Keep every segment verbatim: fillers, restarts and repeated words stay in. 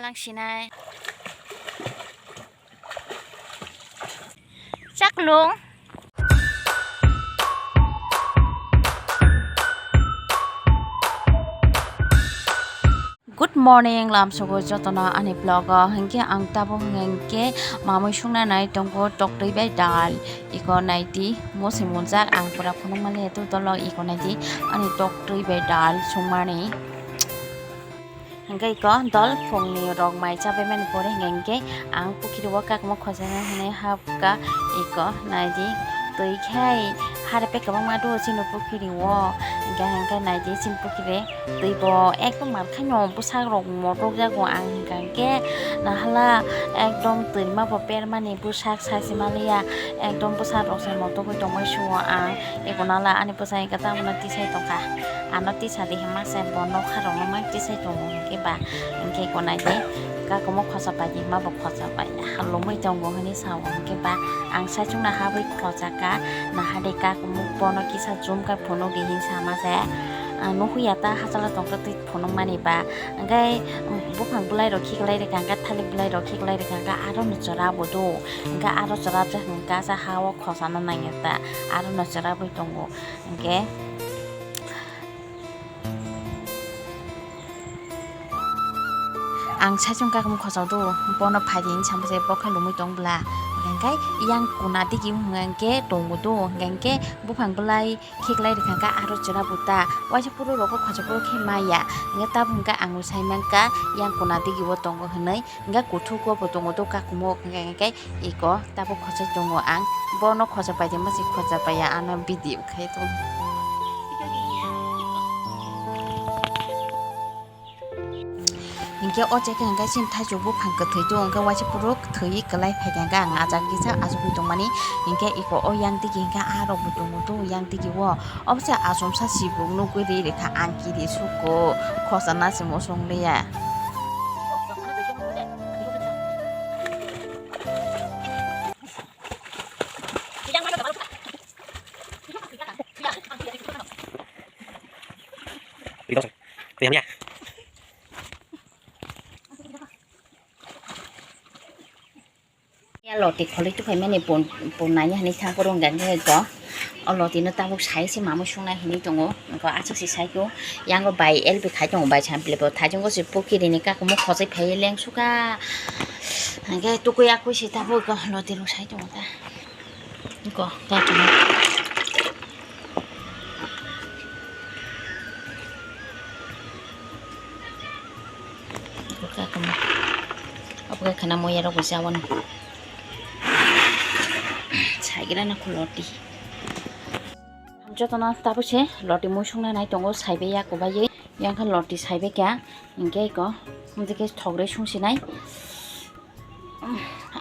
Ang sinai. Chaklung. Good morning, lamsogo jotono ani vlog o. Hinkhe ang tabuk hinkhe mamui sungna nai tongo toktwi bai dal. Iko naidi mosi munjak ang pura phunukmani hetu dolo iko naidi ani toktwi bai dal sungmani. Hingke iko dol phungni rok mai chabaimani pore hingke, hingke ang pukhiri o kakmo khojana hinui hapka iko naidi twi khai harepek kwbangma do chini pukhiri o hingke hingke naidi chini pukhiri twi bo ekdom mar khaino bwsak rok motok jago ang hingka hingke nahala ekdom twi ma bo permani bwsak sachi maliya ekdom bwsak rok se motogwi tongmai suo ang iko nala ani bwsai hingke tamoni tisai tongkha. Ano tisa di hima se bo nokha rok no mang tisai tongo hingke ba hingke konai de kakumo khosa pai di hima bo khosa pai halomoi tongo hinui sao hingke ba ang saichung no haboi khosa ka naha de kakumo bono kisa jum kai phunuk di hin sama se. Ang nukhuya ta hachalo tongtwtwi phunuk mani ba hingke buphang bwlai rok khiklai rikha hingke thalik bwlai rok khiklai rikha hingke aro no chwra bo do hingke aro chwra je hingke sa ha o khosa no nangya ta aro no chwra boi tongo. Hingke ang saichung kakumo khosok do bono phaidi hinwi samsa se bo khe lumui tong bwla hingke yang kuna digi wngkha hingke tongo do hingke buphang bwlai khiklai rikha hingke aro chwra buta waisa phuru rogo khosok phuru khe maya hingke tabuk hingke ang sai mankha yang kuna digi o tongo hinui hingke kuthuk o bo tongo do kakumo hingke hingke iko tabuk khosai tongo ang bono khosa pai di masi khosa pai ya ano video khai tongo. Hingke o chekhe hingke chini thaichuk buphang kwthwi tongo hingke waisa phuru kwthwi kwlai phaikha hingke ang ajak kisa achugwi tongmani hingke iko o yang digi hingke ah rok bo tongo do yang digi o obosa achomsa sibuk nukgwi ri rikha ang kiri suko khosa na se mosong liya. Ya loti kholi tukhai mani pon pon nai hani thang porong gan ko o loti no tabuk sai se mamui sung nai hini tongo ko achuk se sai ko yango bai L B khai tongo bai sampli bo thajong ko se pokiri ni kakumo khosai phai leng suka hingke tukui akui se tabuk ko loti rok sai tongo ta. Ko, kakuma. Ko kakuma. Obo khe khana moya rok bo jawano. Saigra na kho loti. Jotono tabuk se loti mui sungna nai tongo saibe ya kobai. Yang khe loti saibe kya. Hingke ko. Hingke thogre sung sinai.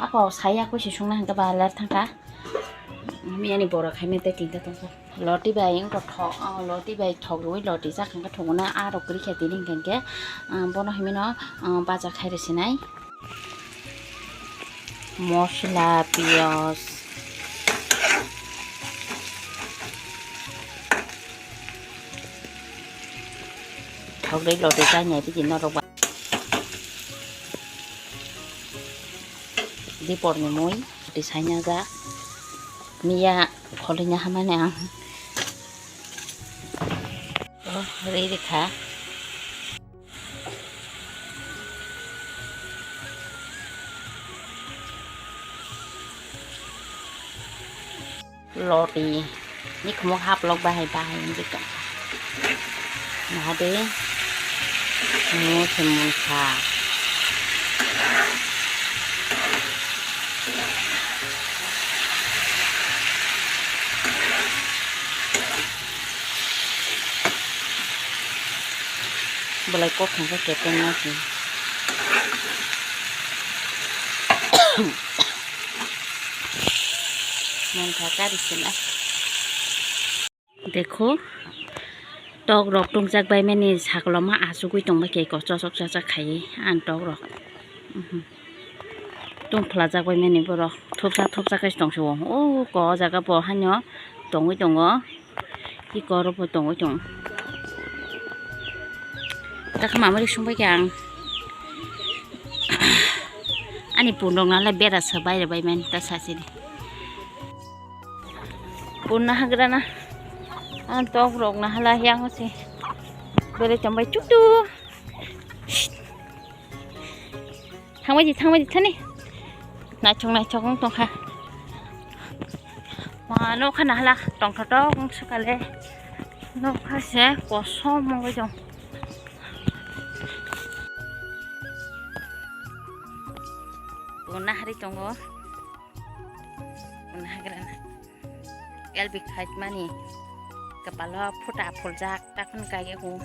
Ako saya ko si sungna hingke ba ler thangka. Miyani borok hai mete tinta tongkha. Loti bai wngkha thok, ah, loti bai thok rwi loti chak hingke thok na ah rok kwrwi khe tini hingke, ah, bono himino, ah, bacha khai rw sinai. Mosla, piyaj. Thok rwi loti chai nai bini norok ba. Dipor ni mui, twi saina jak. Miya kholi na hamani ang. Oh, riri kha. Loti ni khumuk haplok bahai bahai wngwi tongkha. Naha de, omo se mungsa. Belai kothoma khe kepengma se. Mantha kari se na. Dekho, tok rok tungchak bai mani sakoloma achugwi tongbai khe kochosok chachak khaiwi ang tok rok. Mhm. Tungphlajak bai mani borok thopsa thopsa khe tongsi o. O ko o jaga bo haino tongwi tongo. Iko oro bo tongwi tongo. Takha mamari sungbai khe ang. Ani punrok nalai bera sa baire bai mani ta sasini. Punna hagrana. Ang tok rok na hala yang se. Bere chambai chuktu. Thangbai di, thangbai di thani. Naithok naithok wng tongkha. Ma nokha na hala tongthotok wng sukale. Nokha se kosom wngwi tong. Punna hari tongo. Punna hagrana. L B khaitmani kwpalo phuta phuljak takhun kaiye hu.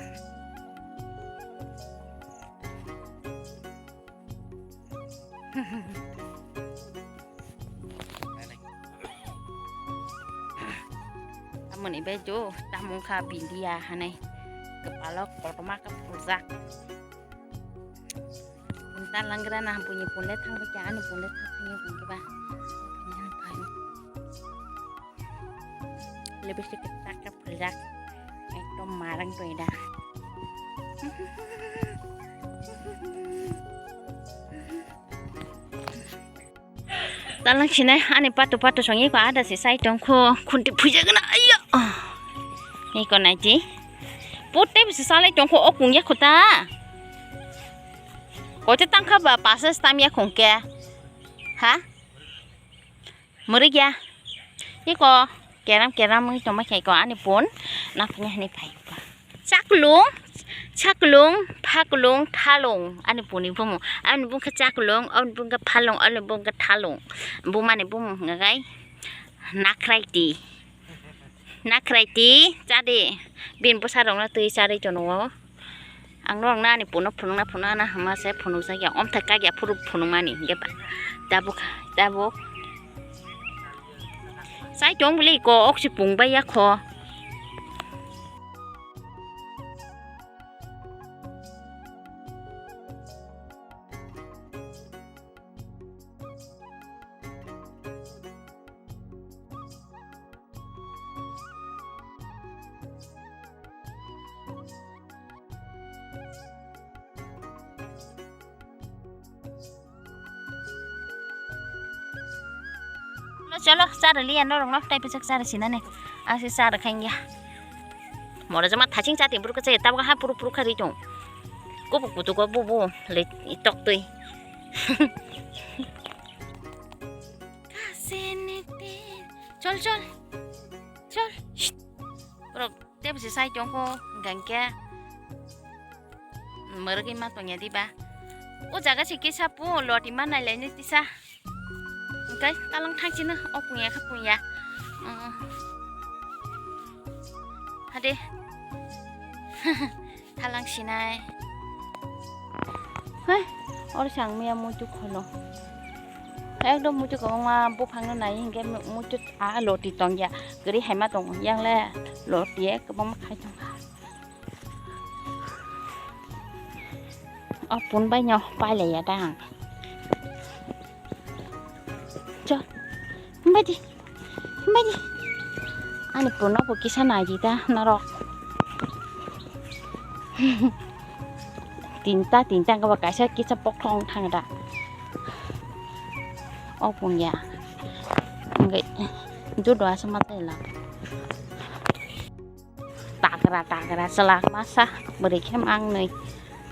Amoni bai jo tamung kha bindia hanai kwpalo kotorma khe phuljak. Punta langrana buini punle thangbai kha ani punle thangbai kha. Lipstick tak tak phuljak. Ekdom marang tongwi da. Talang sinai ani patu patu songi ko ada si sai tongkho khunti phuja gana ayo. Iko naiti. Pote bisa salai tongkho o kungya khuta. Kote tangkha ba pasa stamya khungke. Ha? Murigya. Iko keram keram wngwi tongma khe iko ani pun. Naphanya hini phai. Chaklung, chaklung, phaklung, thalung. Ani puni bumu. Ani bungkha chaklung, ani bungkha phalung, ani bungkha thalung. Bumani bumu hwnga gai nakhraiti. Nakhraiti, chadi. Bin bwsarokno twi charwi tono. Ang norokno ani puno phunukna phunukna hwnma se phunukjak ya. Omthai kak ya phuru phunukmani hwnkhe ba. Tabuk, tabuk. Chai tong bwlwi ko oksi pung bai ya kho. Chalo, chara liya norokno, tei pijak chara sinani. Asi chara khanya. Mora jama thaching chati burka chaya, tabuk ha puru puru kha ri tong. Kubu kutu ko bu bu le tok twi. Chol, chol. Chol. Shh. Borok tebsi sai tongkho, hwnkha hwnkhe mwrwgwi ma tongya diba. O jaga se kisa pu loti ma nailaini tisa. Hwnkhe talang thang sino o punya khe punya. Hade. Thalang sinai. Hai, oro se ang miya muitu khono. Ekdom muitu kwbangma buphangno nai hinkhe muitu a loti tongya. Kwrwi haima tongo, yang le loti e kwbangma khai tongkha. O pun bai no pailaiya da ang. Cho, hambai di, hambai di. Ani puno bo kisa nai di ta norok. Tinta, tinta wngkha ba kaisa kisa pokhong thang da. O pun ya. Hingke judo aswk ma tei la. Tagra tagra chwla masa bwrwi khe mangnwi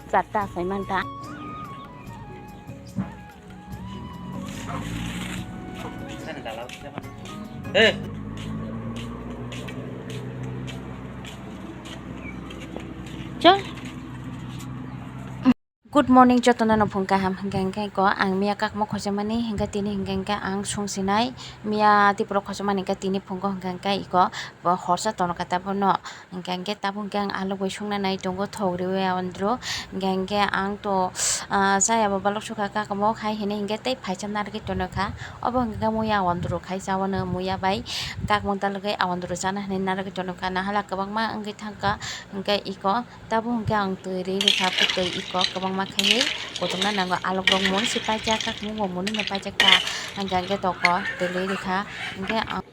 charta achai manta. Chol. Good morning, jotono no phung kaham hingka hingka ko ang miya kakmo khojamani hingka tini hingka hingka ang sung sinai miya tipro khojamani hingka tini phungo hingka hingka iko bo horsa tono kata bono hingka hingke tabuk hingke ang alogoi sungna nai tongo thok riwi andro hingka hingke ang to ah chaya bo balok sukha kakamo khai hini hingke tei phaisa narwgwi tonokha obo hingke muya andro khai chawano muya bai kakmung talogoi andro chana hinui narwgwi tonokha nahala kwbangma wngwi thangkha hingke iko. Tabuk hingke ang twi ri rikha, bwtwi iko kwbangma khaui kotorma nango, alok rok moni se paijak, kakmung bo moni no paijak ta, hingke hingke toko twi ri rikha, hingke ang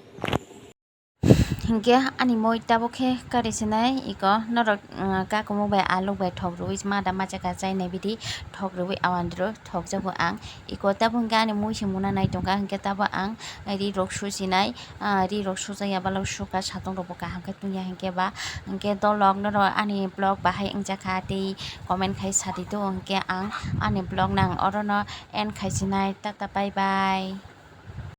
Hinkhe ani moi tabuk khe kari sinai iko norok, uh, kakumuk bai aluk bai thok rwui ma da ma chaka chainai bidi thok rwui awandru thokjago ang. Iko tabuk hinkhe ani moi se muna nai tongkha hinkhe tabuk ang ri rok susinai, ah, ri rok sujak ya balok sukha satung rok bo kaham khe tungya hinkhe ba hinkhe dolok norok ani vlog bahai wngjakha tei comment khai sadi do hinkhe ang ani vlog nang orono end khaisinai tata bye bye.